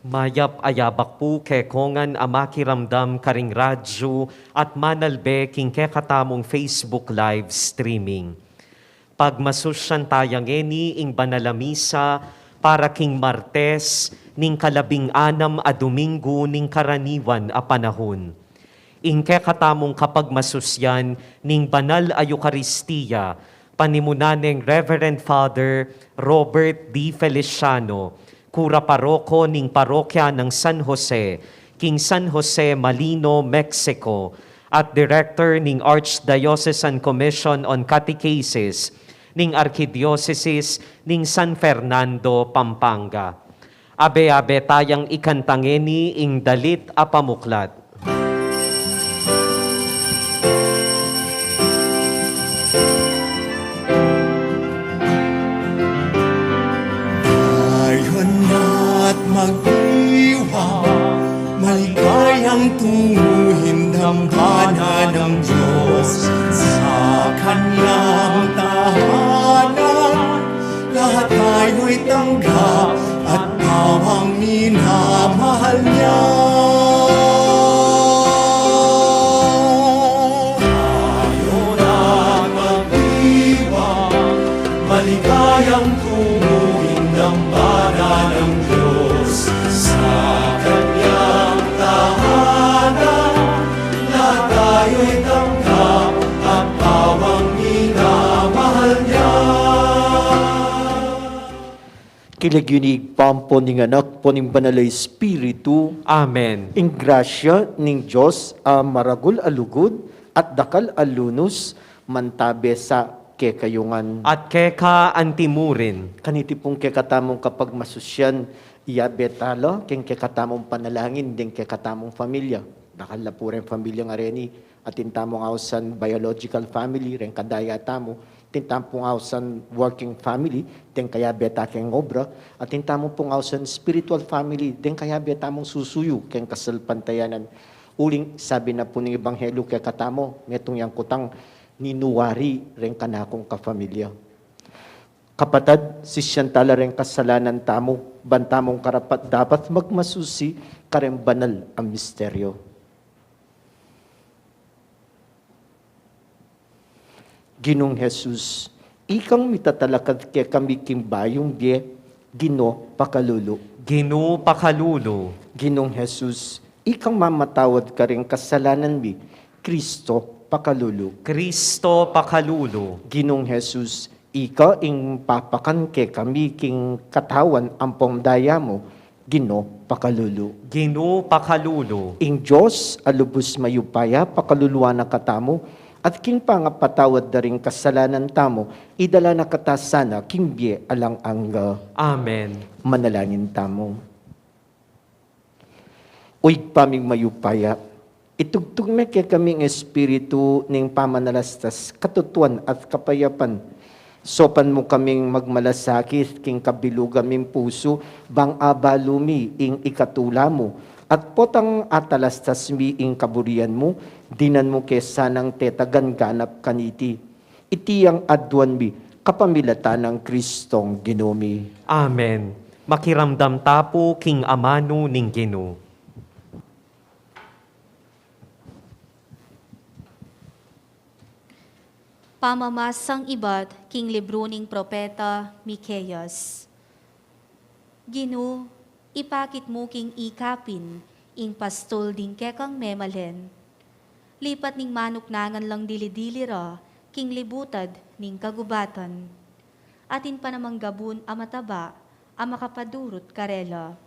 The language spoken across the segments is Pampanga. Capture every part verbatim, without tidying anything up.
Mayap a yabak pu kekongan a makiramdam karing radyu at manalbe king kekatamung Facebook live streaming. Pagmasusyan taya ngeni ing banal a misa para king Martes ning kalabing anam a Domingo ning karaniwan a panahun. Ing kekatamung kapagmasusyan ning banal a Eukaristia, panimunan neng Reverend Father Robert D. Feliciano, kura paroko ning parokya nang San Jose, king San Jose Malino, Mexico, at Director ning Archdiocesan Commission on Catechesis ning Arkidiosesis ning San Fernando, Pampanga. Abe-abe tayang ikanta ngeni ing dalit a pamuklat. Dayun na't magdiwang, maligayang tunguhin dambana ng Diyos. Sa kanyang tahanan, lahat tayo'y tanggap at pawang minamahal niya. Tayo na't magdiwang, maligayang tunguhin dambana ng Diyos. Sa kanyang tahanan, lahat tayo'y tanggap at pawang minamahal niya. King lagyu ning Ibpa, ampo ning Anak, ampo ning Banal a Espiritu. Amen. Ing grasya ning Dios a maragul a lugud at dakal a lunus, mantabe sa kekayu ngan. At keka antimurin. Kaniti pung kekatamung kapagmasusyan, iyabe tala king kekatamung panalangin deng kekatamung familia. Dakal la pu reng familia ngeni, atin tamung ausan biological family, reng kadaya tamu, atin tamu pung ausan working family, deng kayabe ta keng obra, atin tamu pung ausan spiritual family, deng kayabe tamung susuyu keng kasalpantayanan. Uling sabi na pu ning Ebanghelyu kekatamu, metung yang kutang, ninu wari reng kanakung kafamilya. Kapatad, sisian tala reng kasalanan tamu, ban tamung karapat-dapat magmasusi kareng banal a misteryo. Ginung Jesus, ikang mitatalakad kekami king bayung bie, Ginu, pakalulu. Ginu, pakalulu. Ginung Jesus, ikang mamatawad karing kasalanan mi, Kristo, pakalulu. Kristo, pakalulu. Ginung Jesus, ika ing papakan kekami king katawan ampong daya mu, Ginu, pakalulu. Ginu, pakalulu. Ing Dios a lubus mayupaya, pakaluluan na katamu, at king pangapatawad da ring kasalanan tamu, idala na kata sana king bie alang angga. Amen. Manalangin tamu. O Ibpa ming mayupaya, itugtug me kekami ing espiritu ning pamanalastas, katutuan at kapayapan. Saupan mu kaming magmalasakit king kabilugan ming pusu, bang abalu mi ing ikatula mu, at potang atalastas mi ing kaburian mu, dinan mu ke sanang tetagan ganap kaniti. Iti yang aduan mi kapamilatan nang Kristong Ginu mi. Amen. Makiramdam ta pu king amanu ning Ginu. Pamamasang ibat king libru ning propeta Miqueas. Ginu, ipakit mu king ikapin ing pastul ding kekang memalen. Lipat ning manuknangan lang dili-dili ra king libutad ning kagubatan. Atin pa namang gabun a mataba a makapadurut karela.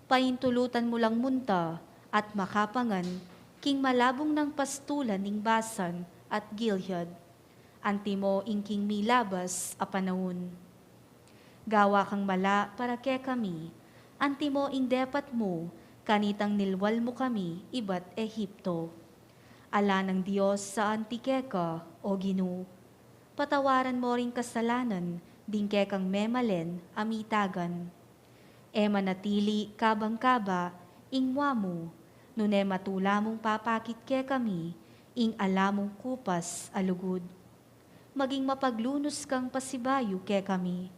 Paintulutan mu lang munta at makapangan king malabung nang pastulan ning Basan at Gilead. Antimo ing king milabas a panaun. Gawa kang mala para kekami, antimo ing depat mu, kanitang nilwal mu kami ibat Egipto. Ala nang Dios sa anti keka, O Ginu. Patawaran mo ring kasalanan ding kekang memalen a mitagan. E manatili kabang-kaba ing mua mu, nune matula mung papakit kekami ing ala mung kupas a lugud. Maging mapaglunus kang pasibayu kekami.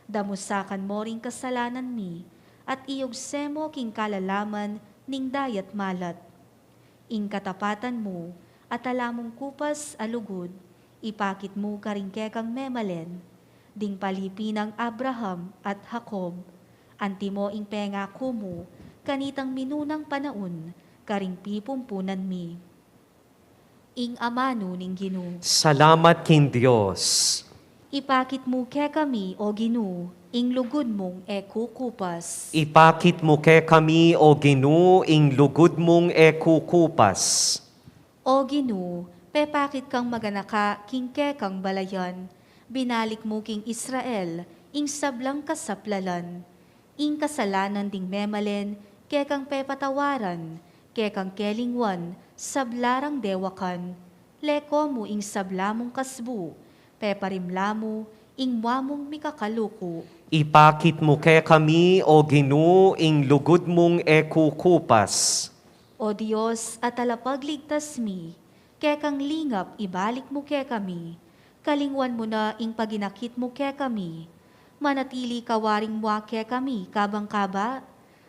Damusakan mo ring kasalanan mi, at iyugse mu king kalalaman ning dayat malat. Ing katapatan mu, at ala mung kupas a lugud, ipakit mu karing kekang memalen, ding palipi nang Abraham at Jacob, antimo ing pengaku mu, kanitang minunang panaun, karing pipumpunan mi. Ing amanu ning Ginu. Salamat king Dios. Ipakit mu kekami, O Ginu, ing lugud mung e kukupas. Ipakit mu kekami, O Ginu, ing lugud mung e kukupas. O Ginu, pepakit kang maganaka king kekang balayan, binalik mu king Israel ing sablang kasaplalan. Ing kasalanan ding memalen, kekang pepatawaran, kekang kelingwan, sabla rang dewakan. Leko mu ing sabla mung kasbu, peparimla mu ing mua mung mikakaluku. Ipakit mu kekami, O Ginu, ing lugud mung e kukupas. O Dios a talapagligtas mi, kekang lingap ibalik mu kekami. Kalingwan mu na ing paginakit mu kekami. Manatili ka waring mua kekami kabang kaba,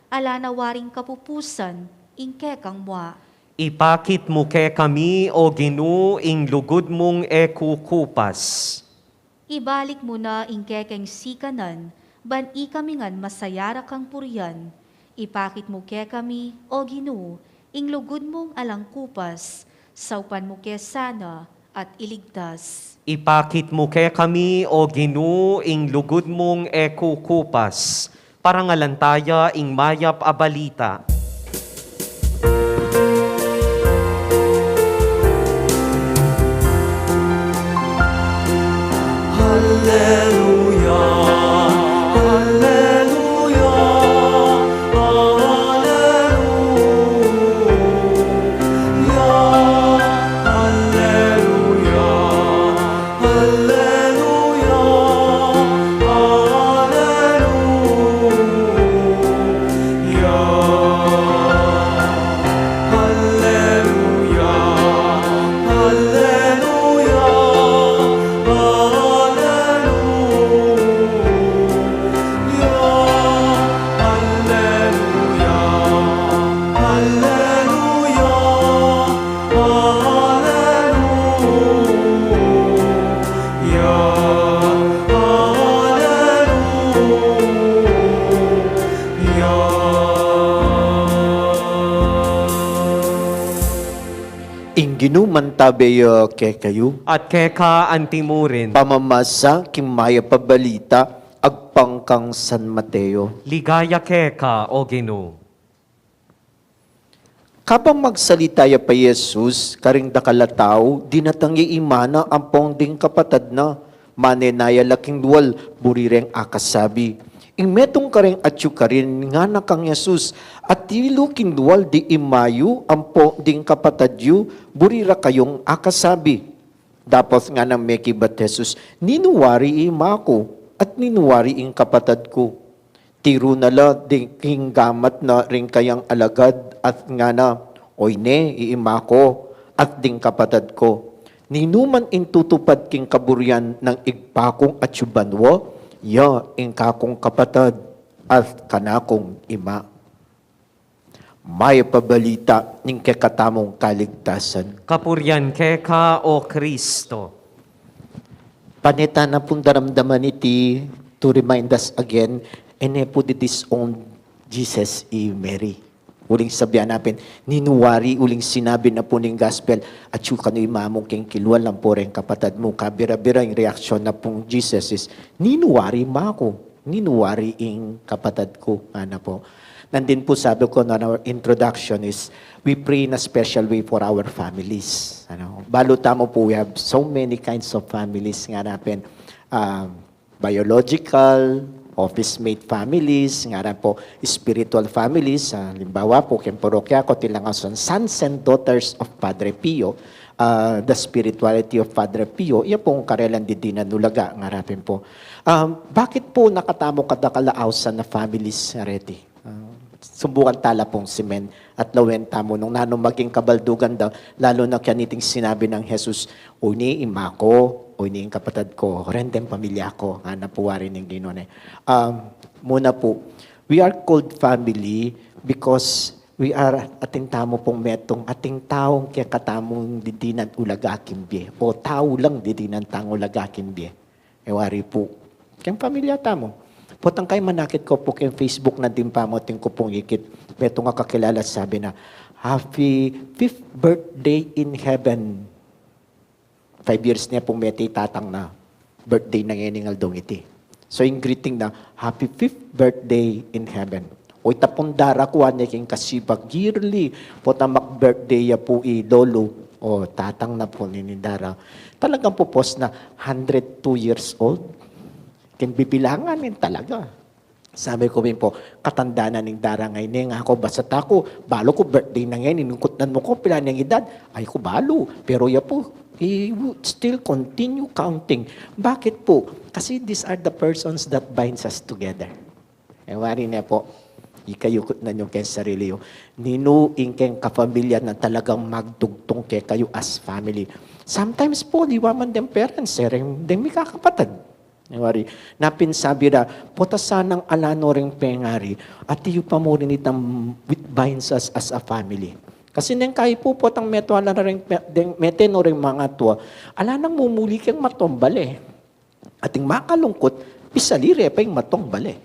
ala na waring kapupusan ing kekang mua. Ipakit mu kekami, O Ginu, ing lugud mung e kukupas. Ibalik mu na ing kekeng sikanan, ban ikami ngan masaya ra kang purian. Ipakit mu kekami, O Ginu, ing lugud mung alang kupas, saupan mu ke sana at iligtas. Ipakit mu kekami, O Ginu, ing lugud mung e kukupas. Parangalan taya ing mayap a balita. Alleluia, alleluia, alleluia, alleluia. Alleluia, alleluia, alleluia, alleluia, alleluia, alleluia, alleluia. Alleluia, alleluia. Ing Ginu mantabe ya kekayu. At keka antimurin. Pamamasa king mayap a balita agpang kang San Mateo. Ligaya keka, O Ginu. Kabang magsalita ya pa i Jesus karing dakal a tau, dinatang ya ing ima na ampong ding kapatad na, manenaya la king dual, buri reng akasabi. Ing metung kareng atyu karin, ngana kang Jesus, atilu king dual ding ima yu ampong ding kapatad yu, buri ra kayung akasabi. Dapot ngana mekibat Jesus, ninu wari ing ima ku, at ninu wari ing kapatad ku? Tiru na la ding king gamat na ring kayang alagad at ngana, oyne ing ima ku, at ding kapatad ku. Ninuman ing tutupad king kaburian nang Ibpa kung atyu banua, ya ing kakung kapatad at kanakung ima. Mayap a balita ning kekatamung kaligtasan. Kapurian keka, O Kristo. Pane ta na pung daramdaman iti, to remind us again, e ne pu di-disown Jesus i Mary. Uling sabian na pin, ninu wari uling sinabi na pu ning gospel, atyu kanu ing ima mu king kilwal ampo reng kapatad mu, kabira-bira ing reaksyon na pung Jesus is, ninu wari ima ku? Ninu wari ing kapatad ku? Ngana pu. Nandin pu sabi ku na our introduction is, we pray in a special way for our families. Ano? Balu tamu pu, we have so many kinds of families. Ngana pin, um, biological, office mate families, ngana pu, spiritual families. Ah, halimbawa pu, keng parokya ku, atin lang asan Sons and Daughters of Padre Pio, ah, the spirituality of Padre Pio, iya pung karelan didinan nulaga, ngara pin pu. Um, bakit pu nakatamu kadakal a ausan a families already? Ah, sumbukan ta la pung simen at lawen tamu nung nanu maging kabaldugan da, lalu na kaniting sinabi nang Jesus, oyni ing ima ku, oyni ing kapatad ku, reng deng pamilya ku, ngana pu wari ning Ginu ne. Um, muna pu, We are called family because we are, atin tamu pung metung, atin taung kekatamung didinan ulaga king bie. O tau lang didinan tang ulaga king bie. E wari pu. Keng pamilya tamu. Potang kay manakit ku pu keng Facebook na din pamu, atin ku pung ikit. Metung a kakilala sabi na, "Happy fifth birthday in heaven." Five years ne pung mete i tatang na birthday na ngeni ing aldong iti. So ing greeting na, "Happy fifth birthday in heaven." O ita pung dara ku, ane king kasiba, yearly, potang mag-birthday ya pu i lolo, o tatang na pu, nini dara. Talagang pu pos na hundred two years old. King bibilangan nin talaga. Sabi ku pin pu, "Katanda na ning dara ngeni, e nga ku, basta aku, balu ku birthday na ngeni, nung kutnan mu ku pila ne ing edad, ay ku balu." Pero ya pu, he would still continue counting. Bakit pu? Kasi these are the persons that binds us together. E wari ne pu, ikayu kutnan yu keng sarili yu, ninu ing keng kapamilya na talagang magdugtung kekayu as family. Sometimes pu, liwa man deng parents, e reng deng mikakapatad. E wari, na pin sabi ra, "Pota sanang ala no ring pengari, atiu pa mu rin itang what binds us as a family." Kasi neng kayi pu, potang metung ala ring, deng, mete no ring mangatua, ala nang mumuli keng matung bale. Ating makalungkut, pisali re pa ing matung bale.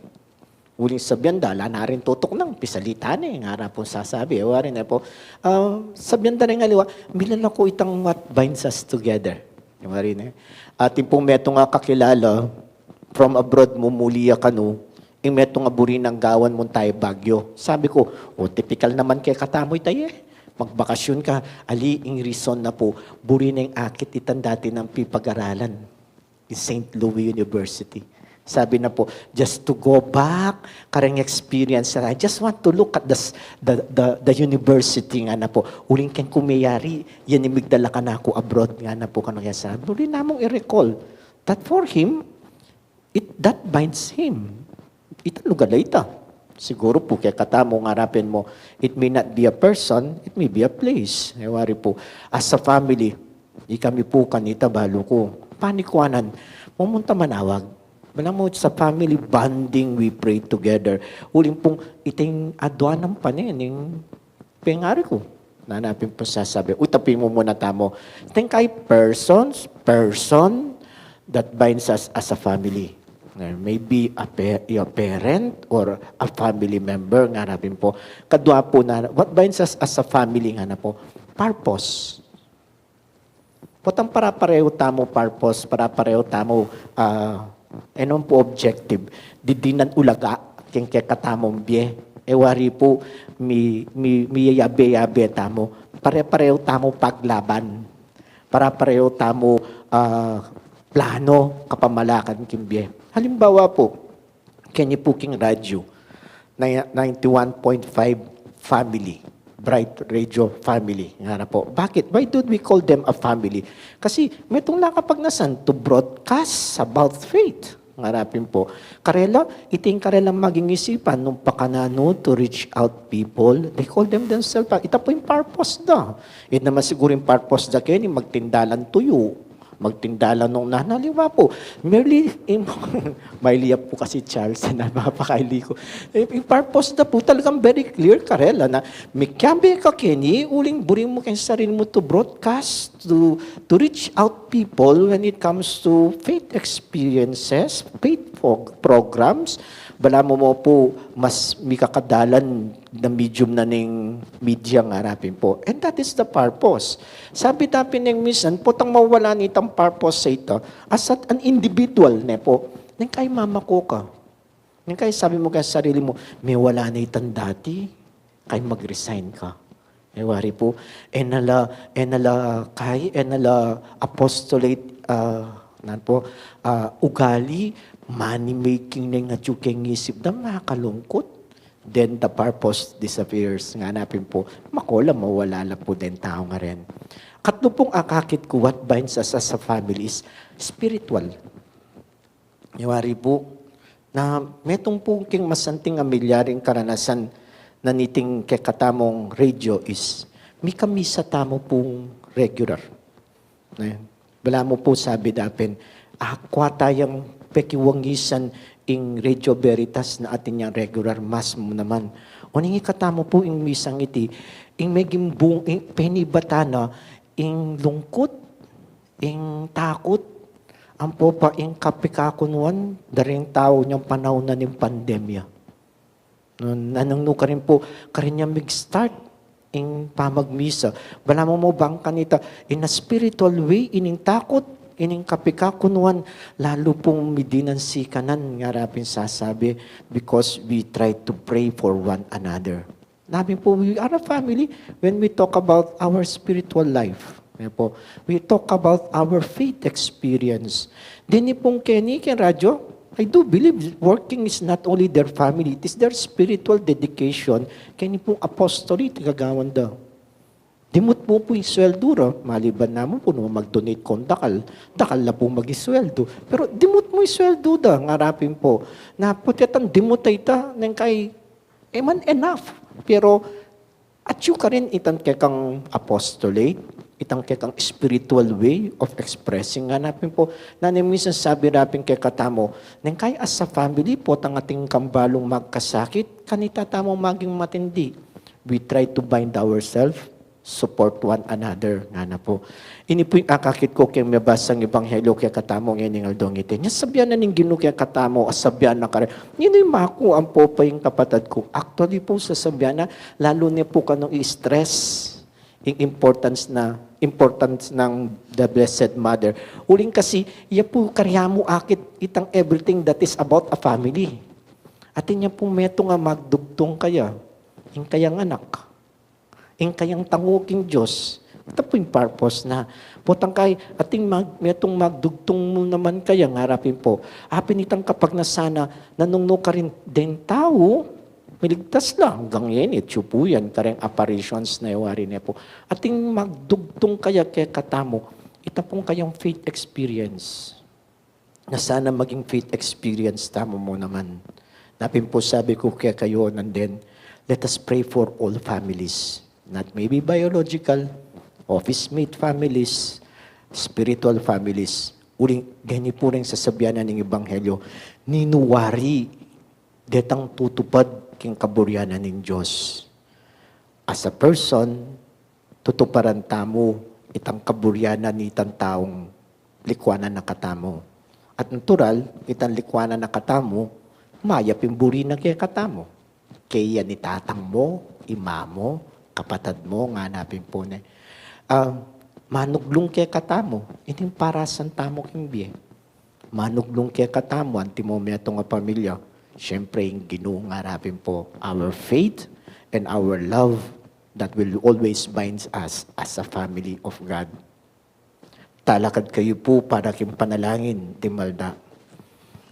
Uling sabian da, "Ala na rin tutuknang, pisali tane," ngara pung sasabi. E wari ne pu, ah, sabian da ring aliwa, "Milalaku itang what binds us together." E wari ne. Atin pung metung a kakilala, from abroad, mumuli ya kanu, ing metung a buri nang gawan munta i Baguio. Sabi ku, "O, tipikal naman kekatamu ita, e. Magbakasyon ka." Ali ing reason na pu, buri neng akit itang dati nang pipagaralan, ing Saint Louis University. Sabi na pu, "Just to go back kareng experience, I just want to look at the, s- the, the, the university," ngana pu. "Uling keng ku meyari, yan ing migdala kanaku abroad," ngana pu kanu. Kaya sabi, "Buri namung i-recall." That for him, it, that binds him. Ita lugar la ita. Siguru pu kekatamu, ngara pin mu, it may not be a person, it may be a place. E wari pu, as a family, ikami pu kanita, balu ku, panikuanan, mumunta manawag. Balamu, it's a family bonding, we pray together. Uling pung iting adua nang pane ning pengari ku, ngana pin pung sasabi. Uta, pimumuna tamu. Ita ing kayi persons, person that binds us as a family. Maybe a pa- your parent or a family member, ngana pin pu. Kadua pu na, what binds us as a family, ngana pu, purpose. Potang para-parehu tamu purpose, para-parehu tamu, ah, e nung pu, objective, didinan ulaga keng kekatamung bie. E wari pu, mi, mi, miyayabe-yabe tamu, pare-parehu tamu paglaban, para-parehu tamu, ah, plano, kapamalakan king bie. Halimbawa pu, keni pu king radyo, na- ninety-one point five family, Bright Radio family, ngana pu. Bakit? Why do we call them a family? Kasi metung la kapagnasan to broadcast about faith, ngana pin pu. Karela, iti ing karela maging isipan nung pakananu, to reach out people. They call them themselves, ita pu ing purpose da. Ita naman siguru ing purpose da keni, magtinda lang tuyu, magtinda lang nung nanu, aliwa pu. Merely, im- mailiya pu kasi Charles, na mapakaili ku. E, ing purpose da pu talagang very clear karela na, mikiabe ka keni, uling buri mu keng sarili mu to broadcast, to, to reach out people when it comes to faith experiences, faith pro- programs. Balamu mu pu, mas mikakadalan na medium na ning media, ngana pin pu. And that is the purpose. Sabi ta pin neng minsan, potang mawala na itang purpose sa ita, as an individual, ne pu. Neng kayi mamaku ka, neng kayi sabi mu keng sarili mu, "Mewala na itang dati, kayi mag-resign ka." E wari pu, e na la, e na la kayi, e na la apostolate, ah, nanu pu, ah, ugali, money making ne ing atyu keng isip da, makalungkut. Then the purpose disappears, ngana pin pu. Maku la, mawala la pu deng tau ngaren. Katlu pung akakit ku, what binds us as a family is spiritual. E wari pu, na metung pu king masanting a milyaring karanasan na niting kekatamung radio is, mikamisa tamu pung regular. Ne? Balamu pu, sabi da pin, akwa tayang pekiwangisan ing Radio Veritas na atin yang regular mass mu naman. Uling ikatamu pu ing misang iti, ing meging bung-, ing penibatan na, ing lungkut, ing takut, ampo pa ing kapikakunuan, da ring tau neng panaun na ning pandemya. Nanung nu karin pu, karin yang mig-start ing pamagmisa. Balamu mu bang kanita, in a spiritual way, ining takut, ining kapikakunuan, lalu pung midinan sikanan, ngara pin sasabi, because we try to pray for one another. Sabi pu, we are a family when we talk about our spiritual life. Yan pu. We talk about our faith experience. Deni pung keni keng radyo, I do believe working is not only their family, it is their spiritual dedication keni pung apostolate a gagawan da. Dimut mu pu ing sweldu ra, maliban na mu pu no mag-donate kung dakal, dakal la pu maging sweldu. Pero dimut mu ing sweldu da, ngara pin pu. Na putitan dimut a ita, neng kai, e man enough. Pero atyu karin itang kekang apostolate, itang kekang spiritual way of expressing. Ngana pin pu, nanu ing minsan sabi ra pin kekatamu, neng kai as a family, potang atin kambalung magkasakit, kanita tamu maging matindi. We try to bind ourselves, support one another, ngana pu. Ini pu ing akakit ku keng mibasang ebanghelyo kekatamu ngening aldo ngeni. Nya sabian na ning Ginu kekatamu, a sabian na karin, ninu ing maku ampo pa ing kapatad ku? Actually pu, sasabian na, lalu ne pu kanu i-stress ing importance na, importance nang the Blessed Mother. Uling kasi, iya pu karya mu akit itang everything that is about a family. Atin ya pu metung a magdugtung kaya, ing kayang anak, ing kayang tangu king Dios. Ita pu ing purpose na. Potang kai, atin mag-, metung magdugtung mu naman kaya, ngara pin pu. Apin itang kapagnasan na, nanung nu karin deng tau, miligtas la, anggang ngeni, atyu pu yan, kareng apparitions na wari ne pu. Atin magdugtung kaya kekatamu, ita pung kayang faith experience. Na sana maging faith experience tamu mu naman. Ngana pin pu sabi ku kekayu, and then, let us pray for all families. Not maybe biological, office mate families, spiritual families. Uling, gani pu ring sasabian na ning ebanghelyo, ninu wari detang tutupad king kaburian na ning Dios. As a person, tutuparan tamu itang kaburian na nitang taung likuanan na katamu. At natural, itang likuanan na katamu, mayap ing buri na kekatamu. Kaya ni tatang mu, ima mu, kapatad mu, ngana pin pu ne. Ah, manuglung kekatamu, ining parasan tamu king bie. Manuglung kekatamu, antimo metung a pamilya. Siyempre, ing Ginu, ngana pin pu, our faith and our love that will always binds us as a family of God. Talakad kayu pu para king panalangin, timalda.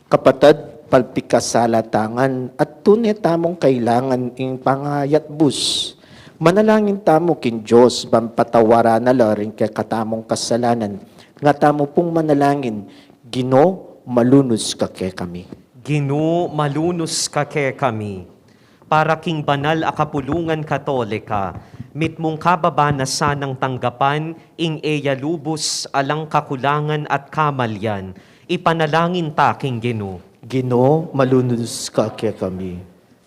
Kapatad, palpikasala ta ngan, at tune tamung kailangan ing pangayatbus. Manalangin tamu king Dios, ban patawaran na la ring kekatamung kasalanan. Nga tamu pung manalangin, Ginu, malunus ka kekami. Ginu, malunus ka kekami. Para king banal a kapulungan Katolika, mitmung kababa na sanang tanggapan ing e ya lubus alang kakulangan at kamalian, ipanalangin ta king Ginu. Ginu, malunus ka kekami.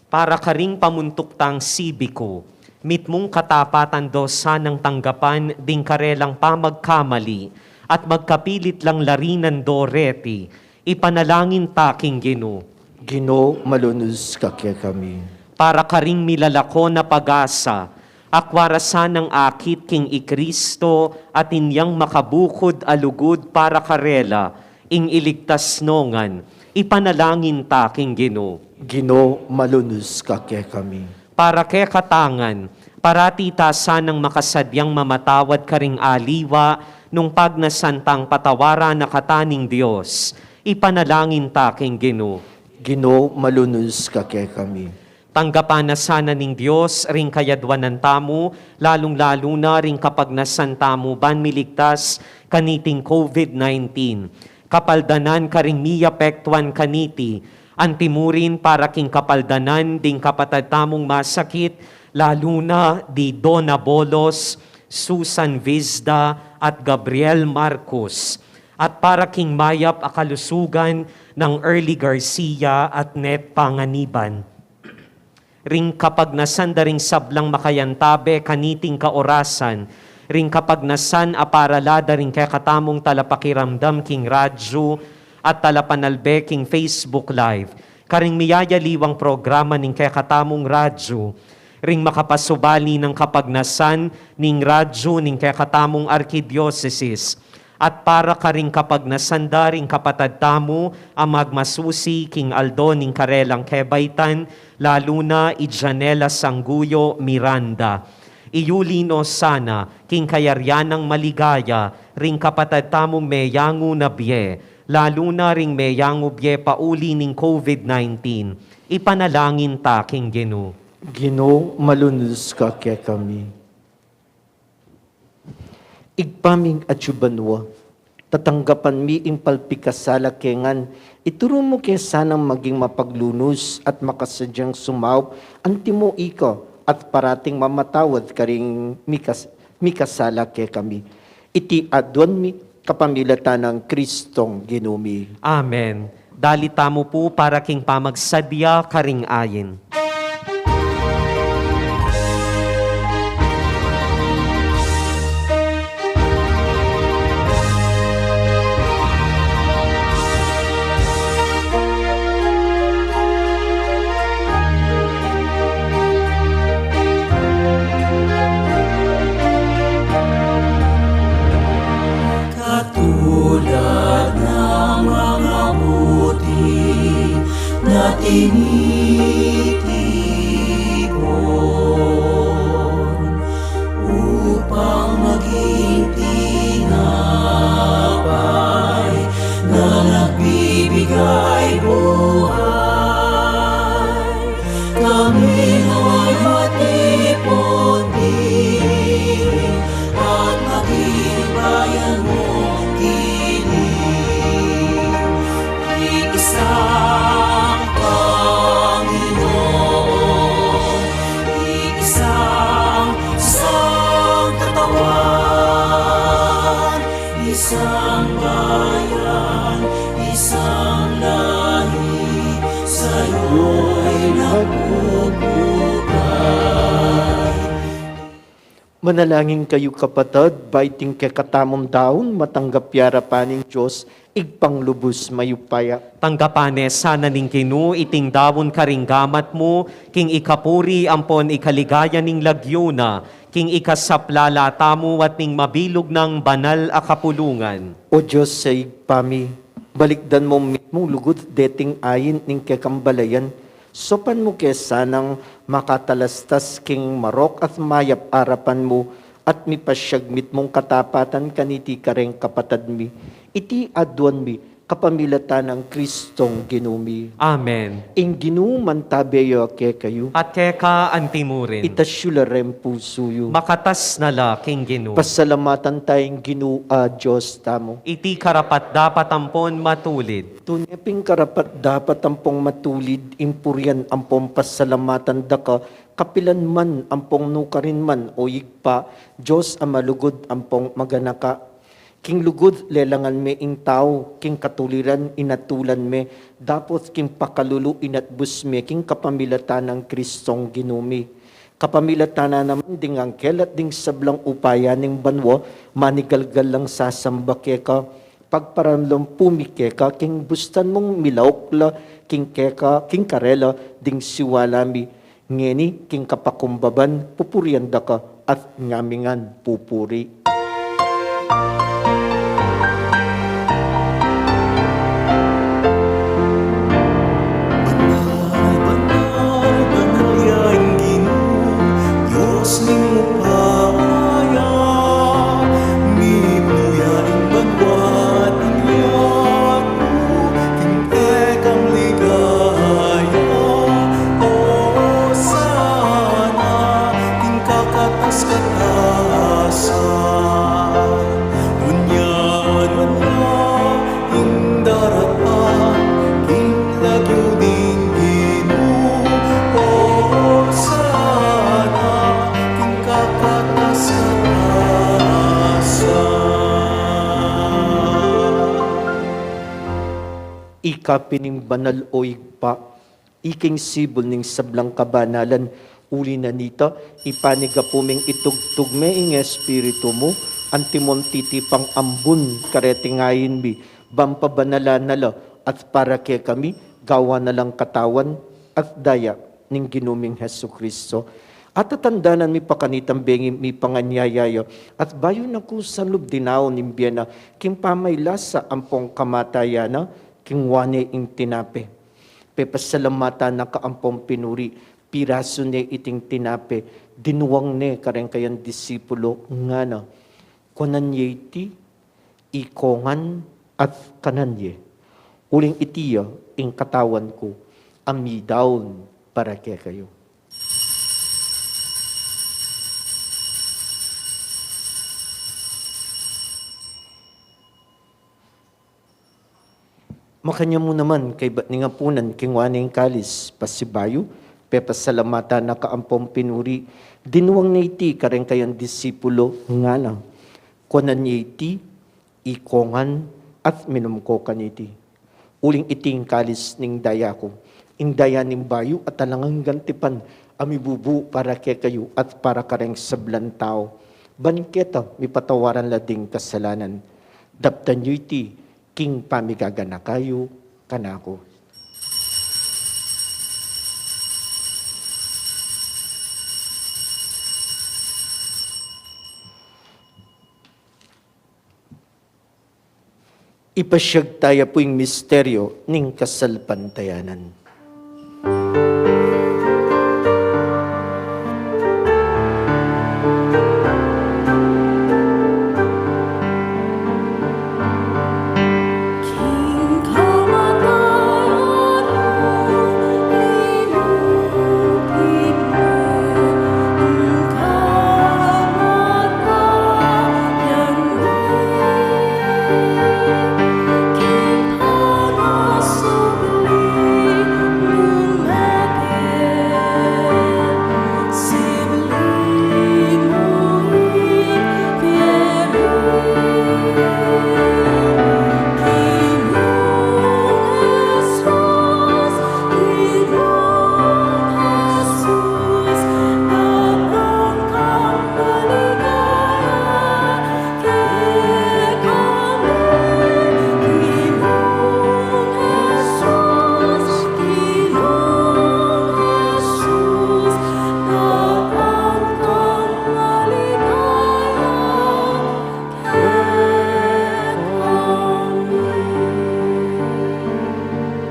Para karing pamuntuk tang sibiku, mitmung katapatan do sanang tanggapan ding karelang pamagkamali, at magkapilit lang larinan do reti, ipanalangin ta king Ginu. Ginu, malunus ka kekami. Para karing milalako na pag-asa, akwa ra sanang akit king i Kristo, atin yang makabukud a lugud para karela, ing iligtas no ngan, ipanalangin ta king Ginu. Ginu, malunus ka kekami. Para kekata ngan, parati ta sanang makasadyang mamatawad karing aliwa, nung pagnasan tang patawaran na kata ning Dios, ipanalangin ta king Ginu. Ginu, malunus ka kekami. Tanggapan na sana ning Dios ring kayadwanan tamu, lalung-lalu na ring kapagnasan tamu ban miligtas kaniting COVID nineteen. Kapaldanan karing miyapektuan kaniti, antimurin para king kapaldanan ding kapatad tamung masakit, lalu na di Dona Bolos, Susan Vizda, at Gabriel Marcos. At para king mayap a kalusugan nang Early Garcia at Net Panganiban. Ring kapagnasan da ring sablang makayantabe kaniting kaorasan, ring kapagnasan a para la da ring kekatamung talapakiramdam king radyu at talapanalbe king Facebook Live, karing miyayaliwang programa ning kekatamung radyu, ring makapasubali nang kapagnasan ning radyu ning kekatamung arkidiosesis, at para karing kapagnasan da ring kapatad tamu a magmasusi king aldo ning karelang kebaitan, lalu na i Janela Sangguyo Miranda. Iyuli no sana king kayarian nang maligaya ring kapatad tamung meyangu na bie, lalu na ring meyangu bie pauli ning COVID nineteen. Ipanalangin ta king Ginu. Ginu, malunus ka kekami. Ibpa ming atsu banua, tatanggapan mi ing palpikasala ke ngan, ituru mu ke sanang maging mapaglunus at makasadyang sumaup antimo ika at parating mamatawad karing mikas-, mikasala kekami. Iti aduan mi kapamilatan nang Kristong Ginu mi. Amen. Dalit tamu pu para king pamagsadya karing ain. Katulad ng mga buti na tinitipon upang maging tinapay na nagbibigay buhay. Kami nawa'y matipon din at maging bayan mong kilig. Iisang Panginoon, iisang, isang katawan, isang bayan, isang lahi, sa'yo'y nagpupugay. Manalangin kayu, kapatad, ba iting kekatamung daun matanggap ya arapan ning Dios, Ibpang lubus mayupaya. Tanggapan ne sana ning Ginu iting daun karing gamat mu, king ikapuri ampon ikaligaya ning lagyu na, king ikasaplala tamu at ning mabilug nang banal a kapulungan. O Dios a Ibpa mi, balikdan mu mitmung lugud deting ain ning kekang balayan, saupan mu ke sanang makatalastas king marok at mayap arapan mu, at mipasyag mitmung katapatan kaniti kareng kapatad mi. Iti aduan mi kapamilatan nang Kristong Ginu mi. Amen. Ing Ginu mantabe ya kekayu. At keka antimurin. Itas yu la reng pusu yu. Makatas na la king Ginu. Pasalamatan taya ing Ginu a Dios tamu. Iti karapat-dapat ampon matulid. Tune pin karapat-dapat ampong matulid ing purian ampong pasalamatan daka, kapilan man ampong nukarin man, o Ibpa, Dios a malugud ampong maganaka. King lugud lelangan me ing tau, king katuliran inatulan me, dapot king pakalulu inatbus me king kapamilatan nang Kristong Ginu mi. Kapamilatan na naman ding angkel at ding sablang upaya ning banua, manigalgal lang sasamba keka, pagparangalan pu mi keka king bustan mung milauk la king keka, king karela ding siwala mi. Ngeni king kapakumbaban pupurian daka at ngamingan pupuri. Banal, banal, banal ya ing Ginu, Dios ning upaya. Mipuya ing banua at ing yatu king kekang ligaya. Hosana king kakatas-katasan. Kapin ning banal o Ibpa, iking sibul ning sablang kabanalan, uli na nita, ipanigapu ming itugtug me ing Espiritu mu, antimong titipang ambun kareting ain mi, bang pabanalan na la, at para kekami, gawan na lang katawan at daya ning Ginu ming Jesucristo. At tatandanan mi pa kanitang bengi mi panganyayaya, at bayu na ku sa lub dinaun ing bie na, king pamaylasa ampong kamatayan na, king wa ne ing tinape. Pepasalamatan na ka ampong pinuri, pirasu ne iting tinape, dinuang ne kareng kayang disipulo, ngana, kuanan ye iti, ikongan at kanan ye. Uling iti ya ing katawan ku, a midaun para kekayu. Makanyan mu naman kaybat ning apunan, kinua ne ing kalis, pasibayu, pepasalamatan na ka ampong pinuri, dinuang ne iti kareng kayang disipulo, ngana, kuanan ye iti, ikongan, at minum ko kaniti. Uling iti ing kalis ning daya ku, ing daya ning bayu at alang anggang tipan, a mibubu para kekayu at para kareng sablang tau, ban keta mipatawaran la ding kasalanan. Daptan yu iti king pamigaganaka yu kanaku. Ipasiag taya pu ing misteryo ning kasalpantayanan.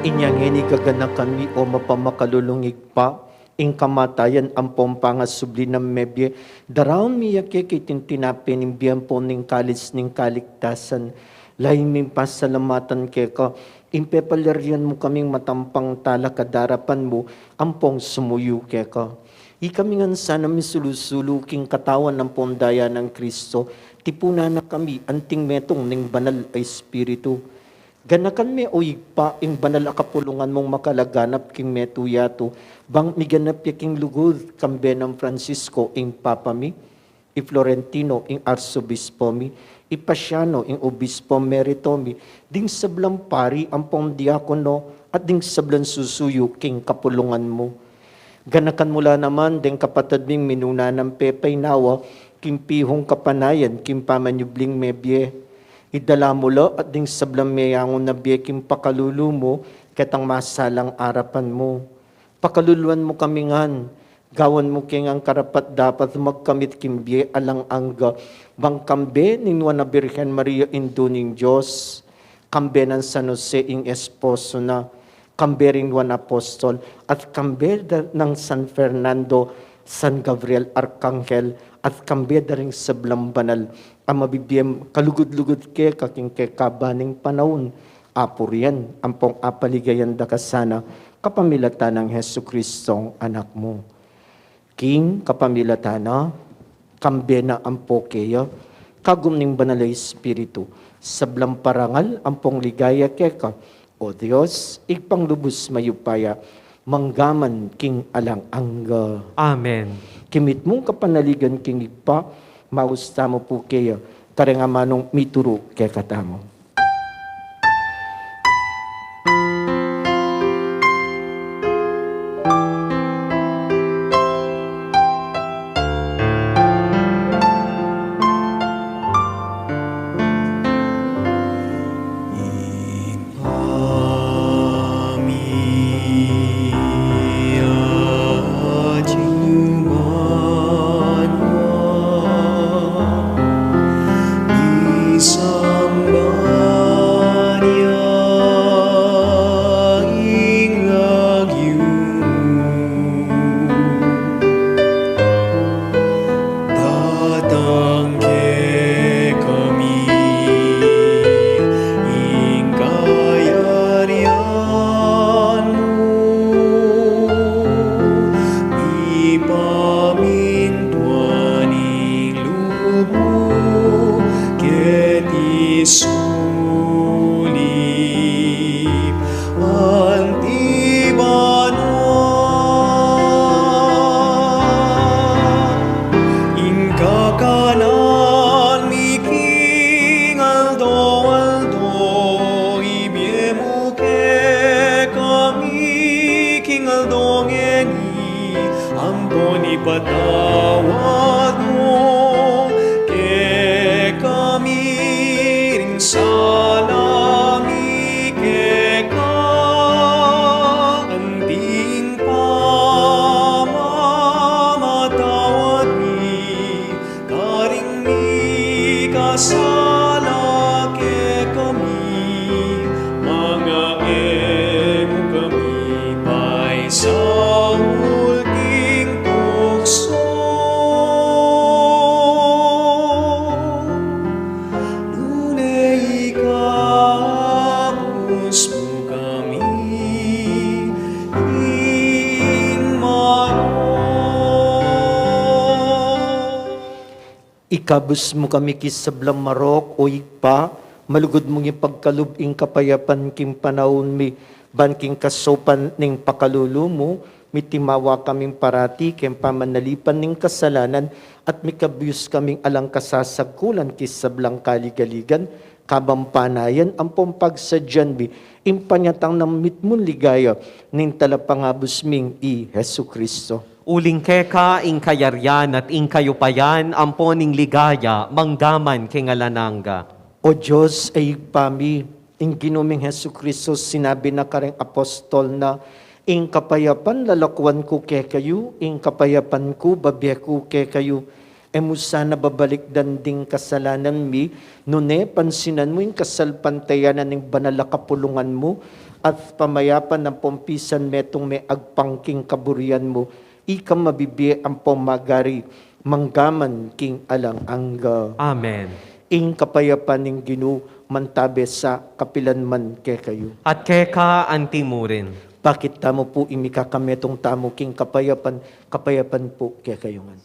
Inya ngeni gaganakan mi, o mapamakalulung Ibpa, ing kamatayan ampong pangasubli nang mebie, daraun mi ya keka iting tinape ning bie ampong ning kalis ning kaligtasan. Lalu ming pasalamatan keka, ing pepalyarian mu kaming matampang talakad king arapan mu, ampong sumuyu keka. Ikami ngan sana misulu-sulu king katawan ampong daya nang Kristo, tipunan na kami anting metung ning Banal a Espiritu. Ganakan me, o Ibpa, ing banal a kapulungan mung makalaganap king metung yatu, bang miganap ya king lugud, kambe nang Francisco ing Papa mi, i Florentino ing Arsobispo mi, i Paciano ing Obispo Emerito mi, ding sablang pari ampong diakono, at ding sablang susuyu king kapulungan mu. Ganakan mu la naman deng kapatad ming minuna nang pepaynawa king pihung kapanayan king pamanyubling mebie. Idala mu la at ding sablang meyangu na bie king pakalulu mu ketang masalang arapan mu. Pakaluluan mu kami ngan, gawan mu ke ngan karapat-dapat magkamit king bie alang angga, bang kambe ning Nuan a Birhen Maria, Indu ning Dios, kambe nang San Jose ing esposo na, kambe ring Nuan Apostol, at kambe da nang San Fernando, San Gabriel Arkanghel, at kambe da ring sablang banal a mabibie kalugud-lugud keka king kekaban ning panaun, apurian ampong apaligayan da ka sana kapamilatan nang Jesucristong Anak mu. King kapamilatan na, kambe na ampo keya, kagum ning Banal a Espiritu, sablang parangal ampong ligaya keka, o Dios, Ibpang lubus mayupaya, manggaman king alang angga. Amen. Kimit mung kapanaligan king Ibpa, maus tamu pu keya, kareng amanung mituru kekatamu. Patawad mu kekami ring sala mi keka, anting pamamatawad mi karing mikasala kekami, manga e mu kami paisaul king tuksu, nune ikabus mu kami king marok. Ikabus mu kami king sablang marok, o Ibpa, malugud mung ipagkalub ing kapayapan king panaun mi, ban king kasaupan ning pakalulu mu, mitimawa kaming parati king pamanalipan ning kasalanan, at mikabus kaming alang kasasagkulan king sablang kaligaligan, kabang panayan ampong pagsadyan mi ing panyatang ning mitmung ligaya ning Talapangabus ming i Jesucristo. Uling keka ing kayarian at ing kayupayan ampon ing ligaya manggaman king alang angga. O Dios a Ibpa mi, ing Ginu ming Jesucristo sinabi na karing apostol na, ing kapayapan lalakuan ku kekayu, ing kapayapan ku bibie ku kekayu. E mu sana babalikdan ding kasalanan mi, nune pansinan mu ing kasalpantayanan ning banal a kapulungan mu, at pamayapan ampong pisan metung me agpang king kaburian mu, ika mabibie ampong magari manggaman king alang angga. Amen. Ing kapayapan ning Ginu mantabe sa kapilan man kekayu. At keka anti mu rin. Pakit tamu pu ing mikakametung tamu king kapayapan, kapayapan pu kekayu ngan.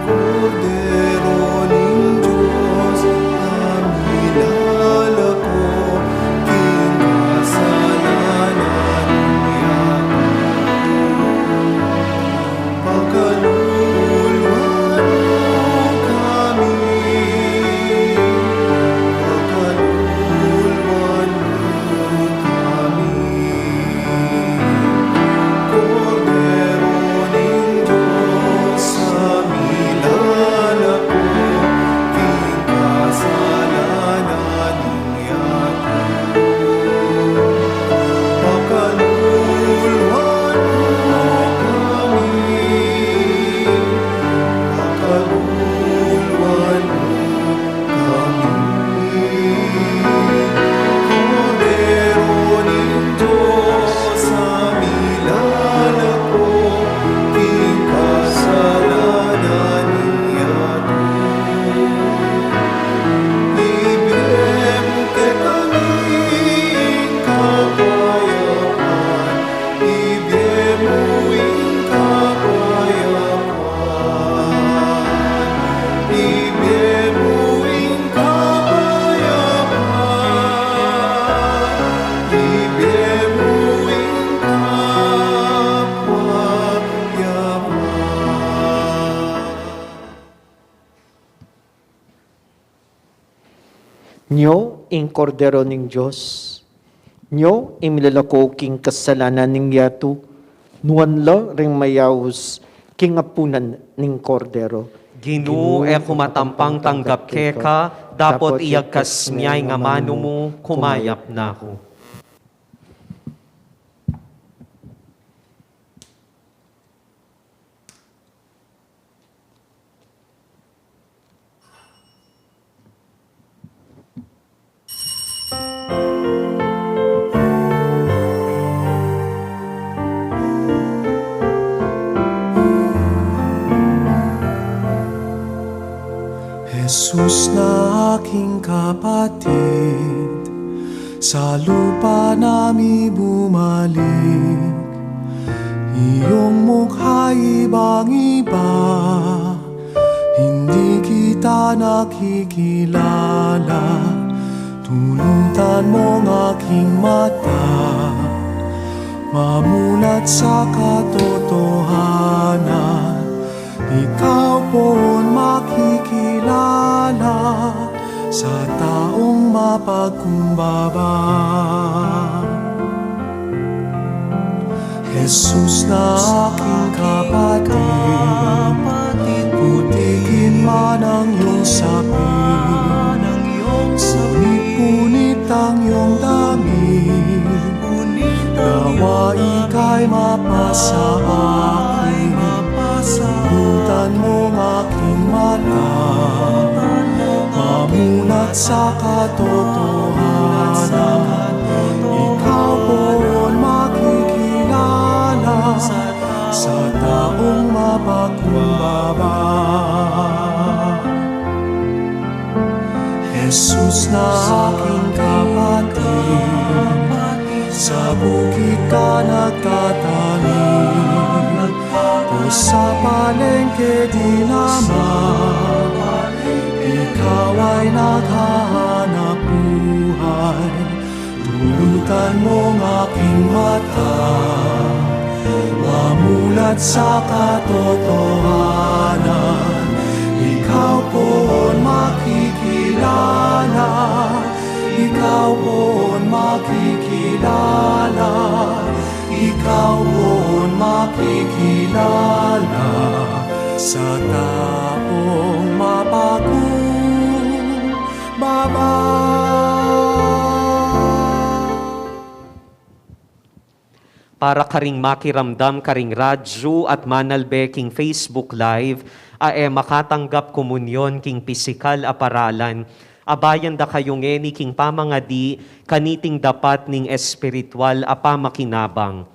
Kordero ning Dios, a milalako king kasalanan ning yatu. Pakaluluan mu kami, pakaluluan mu kami. Kordero ning Dios, a milalako king kasalanan ning yatu. Pakaluluan mu kami, pakaluluan mu kami. Kordero ning Dios, a milalako king kasalanan ning yatu. Ibie mu kekami ing kapayapan, ibie mu ing kapayapan, ibie mu ing kapayapan, ibie mu ing kapayapan. Nyo ing Kordero ning Dios. Nyo ing milalako king kasalanan ning yatu. Nuan la ring mayaus king apunan ning Kordero. Ginu, e ku matampang tanggap keka, dapot iyagkas mu ing amanu mu, kumayap na ku. Jesus na aking kapatid, sa lupa na mi bumalik. Iyong mukha ibang-iba, hindi kita nakikilala. Tulutan mong aking mata, mamulat sa katotohanan. Ikaw poon makikilala. Sa katotohanan, ikaw poon makikilala sa taong mapakumbaba. Jesus na aking kapatid, sa bukid ka nagtatanim, o sa palengke di naman, ikaw ay naghahanap buhay. Tulutan mong aking mata, mamulat sa katotohanan. Ikaw poon makikilala, ikaw poon makikilala, ikaw poon makikilala sa taong mapakumbaba. Para karing makiramdam karing radyu at manalbe king Facebook Live, a e makatanggap komunyon king pisikal a paralan, abayan da kayu ngeni king pamangadi kaniting dapat ning espiritual a pamakinabang.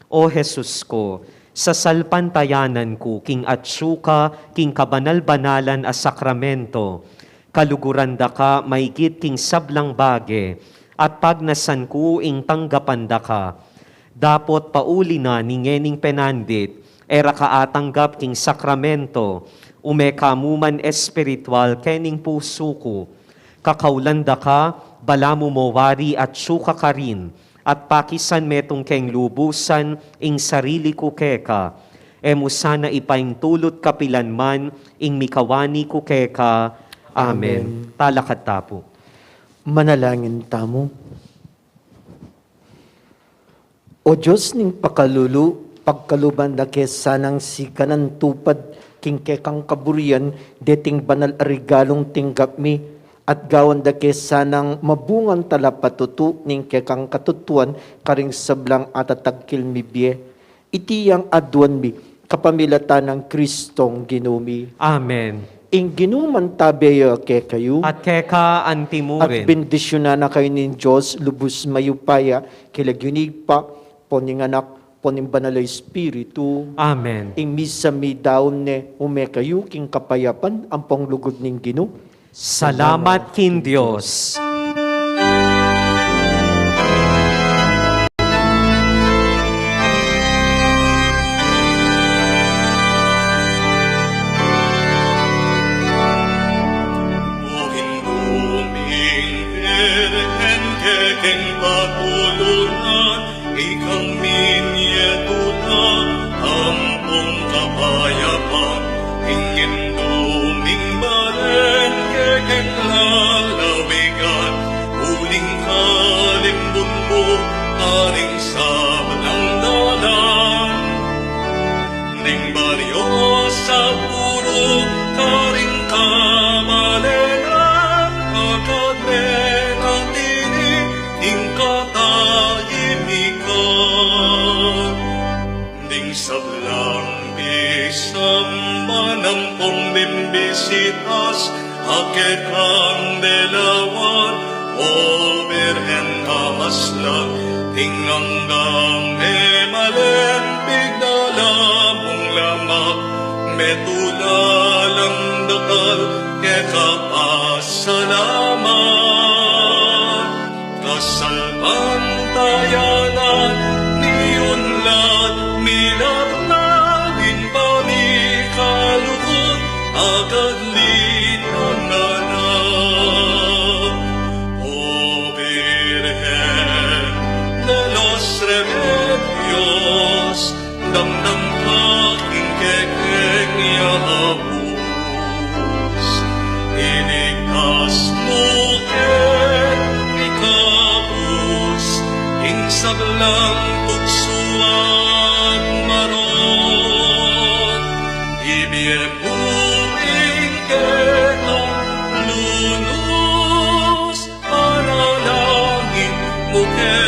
O Jesus ku, sasalpantayanan ku king atsu ka king kabanal-banalan a sakramento, kaluguran da ka maygit king sablang bage, at pagnasan ku ing tanggapan da ka. Dapot pauli na ning ngening penandit, e ra ka atanggap king sakramento, ume ka mu man espiritual kening pusu ku. Kakaulan da ka, balamu mo wari atsu ka karin, at pakisan metung keng lubusan ing sarili ku keka. E mu sana ipaintulut kapilan man ing mikawani ku keka. Amen. Amen. Talakad ta pu. Manalangin tamu. O Dios ning pakalulu, pagkaluban da ke sanang sikanan tupad king kekang kaburian deting banal a regalung tinggap mi, at gawan da ke sanang mabungang talapatutu ning kekang katutuan karing sablang atatagkil mi bie. Iti yang aduan mi kapamilatan nang Kristong Ginu mi. Amen. Ing Ginu mantabe ya kekayu. At keka anti mu rin. At bendisyunan na kayu ning Dios lubus mayupaya, king lagyu ning Ibpa, ampo ning Anak, ampo ning Banal a Espiritu. Amen. Ing misa midaun ne, ume kayu king kapayapan ampong lugud ning Ginu. Salamat king Dios. Ika minie tula ampong kapayapan, ing Indu ming balen kekeng lalawigan, uling kalimbun mu karing sablang dalan. Ning baryo sa puru karing kabalenan, agad me na tini ing katahimikan. Ding sablang misan ampong mimbisitas, a kekang delawan, O Birhen a maslag, ing anggang memalen, pigdala mung lamak, metula lang dakal, keka pasalamat. Kasalpantayanan mi unlad, milaknad ing pamikalugud, agad linangan na. O Birhen de los Remedios, damdam ka king kekeng ya abus. Iligtas mu ke, ikabus ing sablang tuksu at marok. Ibie mu ing kekang lunus, panalangin mu ke